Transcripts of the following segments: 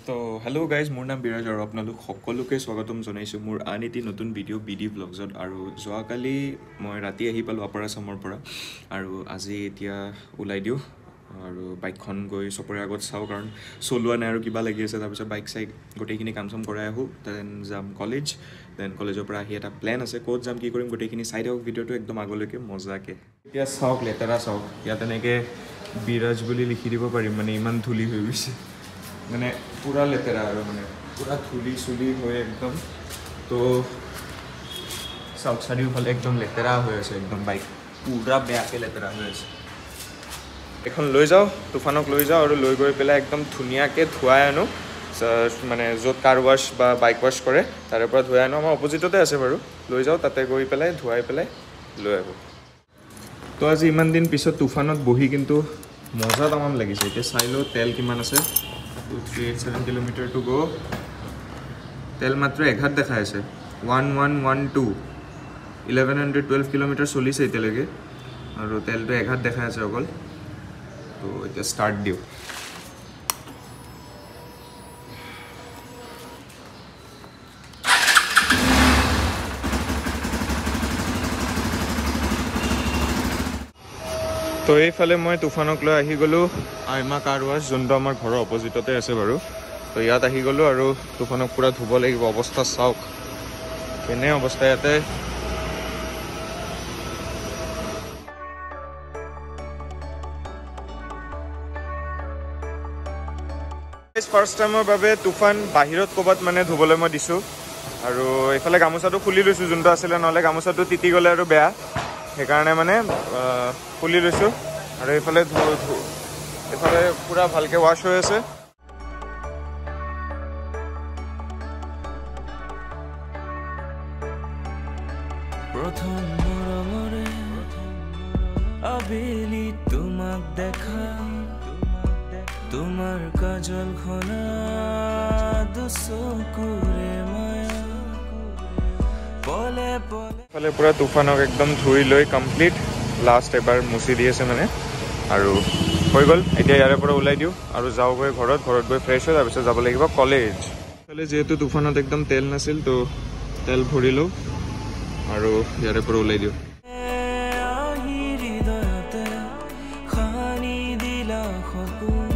তো hello' guys, মোৰ নাম বিৰাজ আৰু আপোনালোক সকলোকে স্বাগতম জনাইছোঁ মোৰ আন এটি নতুন ভিডিঅ' বি ডি ব্লগছত। আৰু যোৱাকালি মই ৰাতি আহি পালোঁ আপাৰ আছামৰ পৰা আৰু আজি এতিয়া ওলাই দিওঁ আৰু বাইকখন গৈ চবৰে আগত চাওঁ, কাৰণ চলোৱা নাই আৰু কিবা লাগি আছে। তাৰপিছত বাইক চাইক গোটেইখিনি কাম চাম কৰাই আহোঁ, then যাম কলেজ, then কলেজৰ পৰা আহি এটা প্লেন আছে, ক'ত যাম কি কৰিম গোটেইখিনি চাই থাকক ভিডিঅ'টো একদম আগলৈকে মজাকৈ। এতিয়া চাওক লেতেৰা চাওক, ইয়াত এনেকৈ বিৰাজ বুলি লিখি দিব পাৰিম, মানে ইমান ধূলি হৈ গৈছে, মানে পূৰা লেতেৰা আৰু মানে পূৰা ধূলি চুলি হৈ একদম। তো চাওক চাৰিওফালে একদম লেতেৰা হৈ আছে, একদম বাইক পূৰা বেয়াকৈ লেতেৰা হৈ আছে। এখন লৈ যাওঁ, তুফানক লৈ যাওঁ আৰু লৈ গৈ পেলাই একদম ধুনীয়াকৈ ধুৱাই আনো, মানে য'ত কাৰ ৱাছ বা বাইক ৱাছ কৰে তাৰে পৰা ধুৱাই আনো। আমাৰ অপজিটতে আছে বাৰু, লৈ যাওঁ তাতে গৈ পেলাই ধুৱাই পেলাই লৈ আহোঁ। তো আজি ইমান দিন পিছত তুফানত বহি কিন্তু মজা তামাম লাগিছে। এতিয়া চাই লওঁ তেল কিমান আছে, 2387 কিলোমিটাৰ টু গ'। তেল মাত্ৰ এঘাত দেখাই আছে, 1112, 1112 কিলোমিটাৰ চলিছে এতিয়ালৈকে আৰু তেলটো এঘাত দেখাই আছে অকল। তো এতিয়া ষ্টাৰ্ট দিওঁ। তো এইফালে মই তুফানক লৈ আহি গ'লোঁ আইমা কাৰ ৱাছ, যোনটো আমাৰ ঘৰৰ অপজিটতে আছে বাৰু। তো ইয়াত আহি গ'লোঁ আৰু তুফানক পূৰা ধুব লাগিব। অৱস্থা চাওক কেনে অৱস্থা ইয়াতে। ফাৰ্ষ্ট টাইমৰ বাবে তুফান বাহিৰত ক'ৰবাত মানে ধুবলৈ মই দিছোঁ আৰু এইফালে গামোচাটো খুলি লৈছোঁ যোনটো আছিলে, নহ'লে গামোচাটো তিতি গ'লে আৰু বেয়া, সেইকাৰণে মানে খুলি লৈছোঁ। আৰু এইফালে এইফালে পূৰা ভালকৈ ৱাছ হৈ আছে। প্ৰথম মৰমৰে আবেলি তোমাক দেখা, তোমাৰ কাজল খনা দুচকুৰে মায়া, পলে পলে। এইফালে পূৰা তুফানক একদম ধুই লৈ কমপ্লিট লাষ্ট এবাৰ মুচি দি আছে মানে, আৰু হৈ গ'ল। এতিয়া ইয়াৰে পৰা ওলাই দিওঁ আৰু যাওঁগৈ ঘৰত, ঘৰত গৈ ফ্ৰেছ হৈ তাৰপিছত যাব লাগিব কলেজ। এইফালে যিহেতু তুফানত একদম তেল নাছিল, তো তেল ভৰিলোঁ আৰু ইয়াৰে পৰা ওলাই দিওঁ। আহি হৃদয়তে সানি দিলা সপোন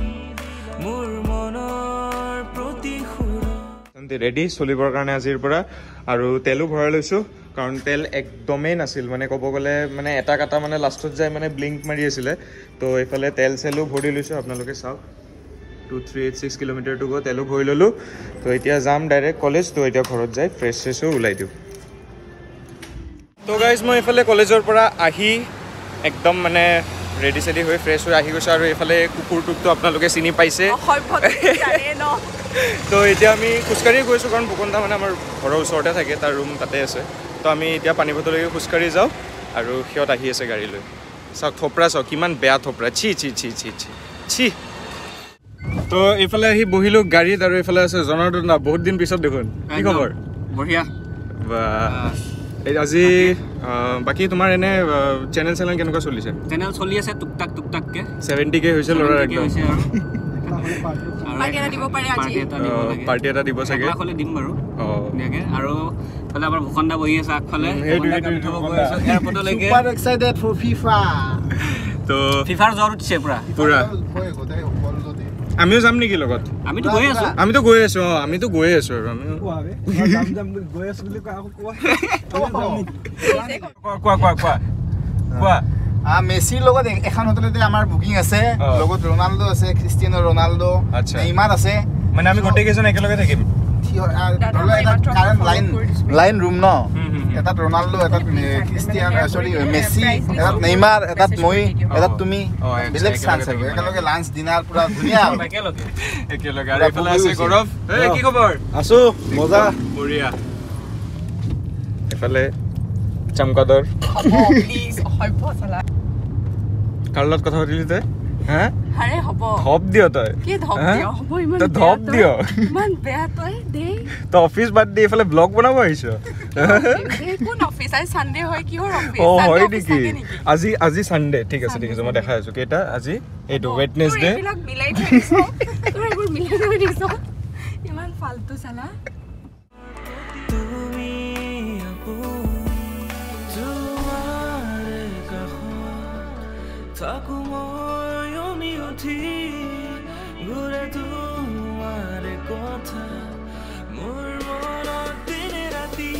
মোৰ মনৰ প্ৰতি সুৰ। ৰেডি চলিবৰ কাৰণে আজিৰ পৰা, আৰু তেলো ভৰাই লৈছোঁ কাৰণ তেল একদমেই নাছিল, মানে ক'ব গ'লে মানে এটা কাটা মানে লাষ্টত যাই মানে ব্লিংক মাৰি আছিলে। তো এইফালে তেল চেলো ভৰি লৈছোঁ, আপোনালোকে চাওক 2386 কিলোমিটাৰ টু গ', তেলো ভৰি ল'লোঁ। তো এতিয়া যাম ডাইৰেক্ট কলেজ। তো এতিয়া ঘৰত যাই ফ্ৰেছ শ্ৰেছ হৈ ওলাই দিওঁ। তো গাইজ মই এইফালে কলেজৰ পৰা আহি একদম মানে ৰেডি চেডি হৈ ফ্ৰেছ হৈ আহি গৈছোঁ। আৰু এইফালে কুকুৰটোকতো আপোনালোকে চিনি পাইছে। তো এতিয়া আমি খোজকাঢ়ি গৈছোঁ কাৰণ ভূকন্দা মানে আমাৰ ঘৰৰ ওচৰতে থাকে, তাৰ ৰুম তাতে আছে। তো আমি এতিয়া পানীপথলৈকে খোজকাঢ়ি যাওঁ আৰু সিহঁত আহি আছে গাড়ী লৈ। চাওক থপৰা চাওক কিমান বেয়া থপৰা, চি চি চি চি চি চি। তো এইফালে আহি বহিলোঁ গাড়ীত আৰু এইফালে আছে জনাৰ্দন দা, বহুত দিন পিছত দেখোন, কি খবৰ? বঢ়িয়া। বা আজি বাকী তোমাৰ এনে চেনেল চেনেল কেনেকুৱা চলিছে? চেনেল চলি আছে টুকটাক টুকটাককে, 70K হৈছে ল'ৰাৰ একদম। পাৰ্টি এটা দিব চাগে, দিম বাৰু ধুনীয়াকে। আৰু ফালে আমাৰ ভূখণ্ডা বহি আছে আগফালে, সুপাৰ এক্সাইটেড ফৰ ফিফা। তো ফিফাৰ জ্বৰ উঠিছে পুৰা পুৰা। আমিও যাম নেকি লগত? আমিতো গৈ আছো, আমিতো গৈ আছো। অ আমিতো গৈ আছো আৰু আমিও কোৱা কোৱা কোৱা কোৱা। মেছিৰ লগত এখন হোটেলতে আমাৰ বুকিং আছে, লগত ৰনাল্ডো আছে, খ্ৰীষ্টিয়ানো ৰনাল্ডো, নেইমাৰ আছে, মানে আমি গোটেইকেইজন একেলগে থাকিম। লাইন ৰুম ন, এটাত ৰনাল্ডো, এটাত খ্ৰীষ্টিয়ান চৰি মেছি, এটাত নেইমাৰ, এটাত মই, এটাত তুমি, বেলেগ চান্স আৰু একেলগে লাঞ্চ ডিনাৰ পুৰা ধুনীয়া একেলগে একেলগে। আৰু এইফালে আছে গৌৰৱ, এই কি খবৰ? আছো মজা, বঢ়িয়া। এইফালে চমকাদৰ, কাৰ লগত কথা পাতিলি তই? হা? আৰে হ'ব। ধপ দিয় তই। কি ধপ দিয়? হ'ব ইমান তই ধপ দিয়। ইমান বেয়া তই দেই। তই অফিচ বাদ দি এইফালে ব্লগ বনাব আহিছ। কোন অফিচ? আজি সানডে হয়, কিহৰ অফিচ? অ হয় নেকি? আজি আজি সানডে। ঠিক আছে ঠিক আছে, মই দেখাই আছো কেইটা আজি। এইটো ৱেডনেছডে। এইবিলাক মিলাই থৈ দিছ। তোৰ এইবোৰ মিলাই থৈ দিছ। ফালতু চালা। তুমি তোমাৰ কাষত থাকো মই উমি উঠি ঘূৰে তোমাৰ কথা মোৰ মনত দিনে ৰাতি।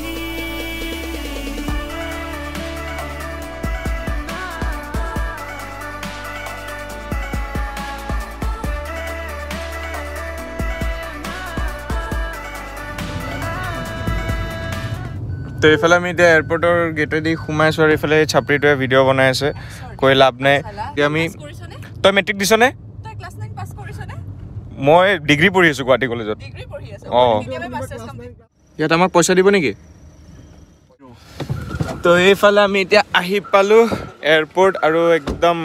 তো এইফালে আমি এতিয়া এয়াৰপৰ্টৰ গেটেদি সোমাইছোঁ আৰু এইফালে চাপৰিটোৱে ভিডিঅ' বনাই আছে, কৈ লাভ নাই। এতিয়া আমি তই মেট্ৰিক দিছনে? মই ডিগ্ৰী পঢ়ি আছোঁ গুৱাহাটী কলেজত। অঁ, ইয়াত আমাক পইচা দিব নেকি? তো এইফালে আমি এতিয়া আহি পালোঁ এয়াৰপৰ্ট আৰু একদম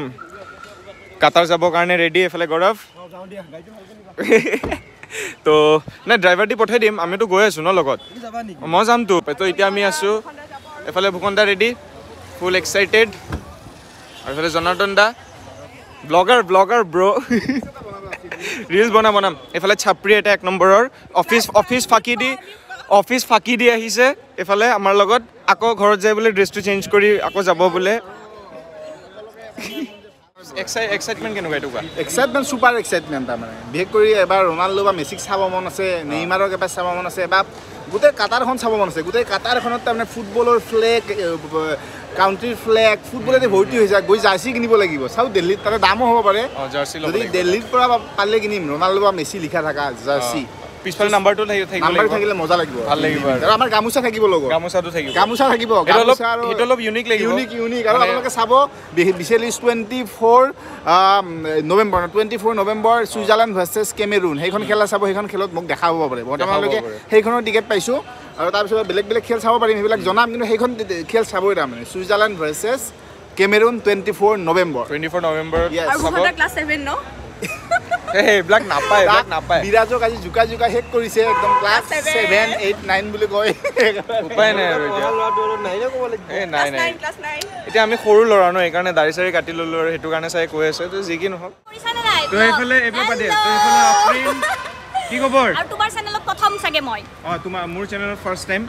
কাটাৰ যাবৰ কাৰণে ৰেডি। এইফালে গৌৰৱ, তো নাই ড্ৰাইভাৰ দি পঠাই দিম, আমিতো গৈ আছোঁ ন লগত। মই যামতো। তো এতিয়া আমি আছোঁ এইফালে ভূষণ দা ৰেডি, ফুল এক্সাইটেড। আৰু এইফালে জনাৰ্দন দা, ব্লগাৰ ব্লগাৰ ব্ৰ', ৰিলচ বনাম। এইফালে চাপৰি এটা এক নম্বৰৰ অফিচ ফাঁকি দি আহিছে এইফালে আমাৰ লগত। আকৌ ঘৰত যাই বোলে ড্ৰেছটো চেঞ্জ কৰি আকৌ যাব বোলে। এক্সাইটমেণ্ট কেনেকুৱা এইটো কোৱা? Excitement, super excitement. তাৰমানে বিশেষ কৰি এবাৰ ৰনাল্ডো বা মেছিক চাব মন আছে, নেইমাৰক এবাৰ চাব মন আছে, বা গোটেই কাটাৰখন চাব মন আছে। গোটেই কাটাৰখনত তাৰমানে ফুটবলৰ ফ্লেগ, কাউণ্ট্ৰিৰ ফ্লেগ, ফুটবলেতে ভৰ্তি হৈ যায়। গৈ জাৰ্চি কিনিব লাগিব। চাওঁ দিল্লীত তাতে দামো হ'ব পাৰে। যদি দিল্লীৰ পৰা পালে কিনিম, ৰনাল্ডো বা মেছি লিখা থকা জাৰ্চি। পিছফালে নাম্বাৰটো থাকিব, নাম্বাৰ থাকিলে মজা লাগিব, ভাল লাগিব। আৰু আমাৰ গামোচা থাকিব লগত, গামোচাটো থাকিব, গামোচা থাকিব, গামোচা আৰু সেইটো অলপ ইউনিক লাগিব, ইউনিক ইউনিক। আৰু আপোনালোকে চাব বিশেলি 24 November, 24 November Switzerland versus Cameroon, সেইখন খেলা চাব। সেইখন খেলত মোক দেখা পাব পাৰে। বৰ্তমানলৈকে সেইখনৰ টিকেট পাইছোঁ আৰু তাৰপিছত বেলেগ বেলেগ খেল চাব পাৰিম, সেইবিলাক জনাম। কিন্তু সেইখন খেল চাবই তাৰমানে Switzerland versus Cameroon 24 November, 24 November. Class 7 ন? এইবিলাক নাপায়, এইবিলাক নাপায়। বিৰাজক আজি জোকাই জোকাই শেষ কৰিছে একদম। ক্লাছ 7, 8, 9 বুলি কয়। উপায় নাই আৰু এতিয়া। এই নাই নাই, এতিয়া আমি সৰু ল'ৰা ন, সেইকাৰণে দাড়ি চাড়ি কাটি ল'লো আৰু সেইটো কাৰণে চাই কৈ আছে। তো যি কি নহওক, তো এইফালে এইবিলাক বাদ দে। তো এইফালে আফৰিন, কি খবৰ? আৰু তোমাৰ চেনেলত প্ৰথম চাগে মই। অঁ, তোমাৰ মোৰ চেনেলত ফাৰ্ষ্ট টাইম।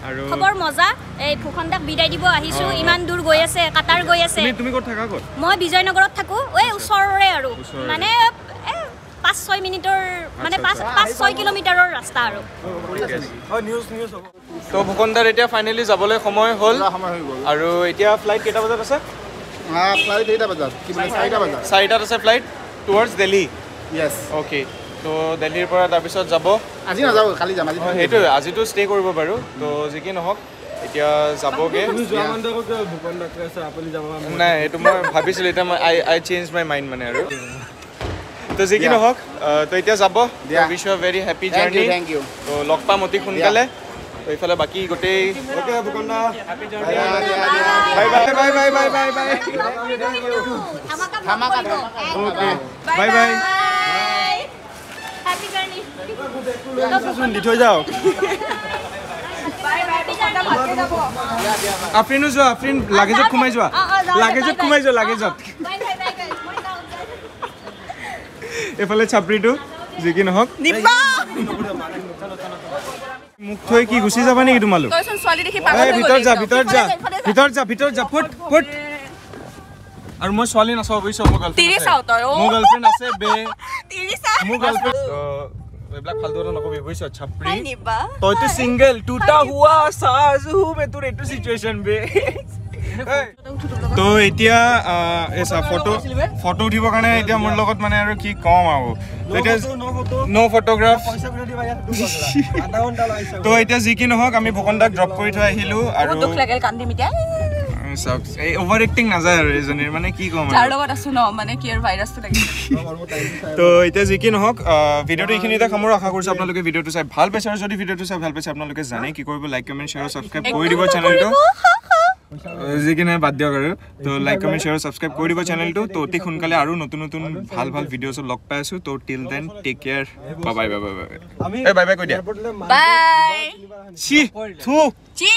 আৰু খবৰ মজা। এই ভূষণ দাক বিদায় দিব আহিছোঁ, ইমান দূৰ গৈ আছে, কাটাৰ গৈ আছে। তুমি ক'ত থাকা? ক'ত? মই বিজয়নগৰত থাকোঁ, এই ওচৰৰে আৰু, মানে 5-6 মিনিটৰ, মানে 5-6 কিলোমিটাৰৰ ৰাস্তা আৰু। তো ভূষণ দাৰ এতিয়া ফাইনেলি যাবলৈ সময় হ'ল আৰু এতিয়া ফ্লাইট কেইটা বজাত আছে? ফ্লাইট কেইটা বজাত? কি বোলে 4টা বজাত। 4টাত আছে flight towards Delhi. Yes, okay. তো দিল্লীৰ পৰা তাৰপিছত যাব। আজি নাযাওঁ, কালি যাম। আজি সেইটোৱে, আজিতো ষ্টে কৰিব বাৰু। তো যি কি নহওক এতিয়া যাবগৈ। নাই সেইটো মই ভাবিছিলোঁ, এতিয়া মই আই চেঞ্জ my mind মানে আৰু। তো যি কি নহওক, তো এতিয়া যাব। Wish you very happy journey. Thank you. তো লগ পাম অতি সোনকালে। তো এইফালে বাকী গোটেই bye bye bye bye bye bye bye bye bye. দি থৈ যাওক। আফৰিনো যোৱা, আফৰিন লাগেজত সোমাই যোৱা, লাগেজত সোমাই যোৱা, লাগেজত। এইফালে চাপৰিটো, যি কি নহওক। মোক থৈ কি গুচি যাবা নেকি তোমালোক? ভিতৰত যা, ভিতৰত যা, ভিতৰত যা, ভিতৰত যা, ফুট ফুট। আৰু মই ছোৱালী নাচাওঁ বুজিছ, মোৰ গাৰ্লফ্ৰেণ্ড আছে বে, মোৰ গাৰ্লফ্ৰেণ্ড। এইবিলাক ফাল্টু কথা নকবি বুজিছ চাপৰি। তইতো চিংগল, টুটা হুৱা সাজ হু মে তোৰ এইটো চিটুৱেশ্যন বে। তো এতিয়া ফটো ফটো উঠিবৰ কাৰণে এতিয়া মোৰ লগত মানে আৰু কি ক'ম আৰু, এতিয়া ন' ফটোগ্ৰাফ। তো এতিয়া যি কি নহওক আমি ভূষণ দাক ড্ৰপ কৰি থৈ আহিলোঁ আৰু চাওক এই অভাৰ এক্টিং নাযায় আৰু এইজনীৰ, মানে কি ক'ম যাৰ লগত আছো ন, মানে কি আৰু ভাইৰাছটো লাগিছে। তো এতিয়া যি কি নহওক ভিডিঅ'টো এইখিনিতে সামৰো। আশা কৰিছোঁ আপোনালোকে ভিডিঅ'টো চাই ভাল পাইছে, আৰু যদি ভিডিঅ'টো চাই ভাল পাইছে আপোনালোকে জানে কি কৰিব, লাইক কমেণ্ট শ্বেয়াৰ ছাবস্ক্ৰাইব কৰি দিব চেনেলটো। যি কি নহয় বাদ দিয়ক আৰু। তো লাইক কমেণ্ট শ্বেয়াৰ ছাবস্ক্ৰাইব কৰি দিব চেনেলটো। তো অতি সোনকালে আৰু নতুন নতুন ভাল ভাল ভিডিঅ'ছত লগ পাই আছোঁ। তো till then take care, bye bye bye bye bye bye bye কৈ দিয়া। বাই। চি থু চি।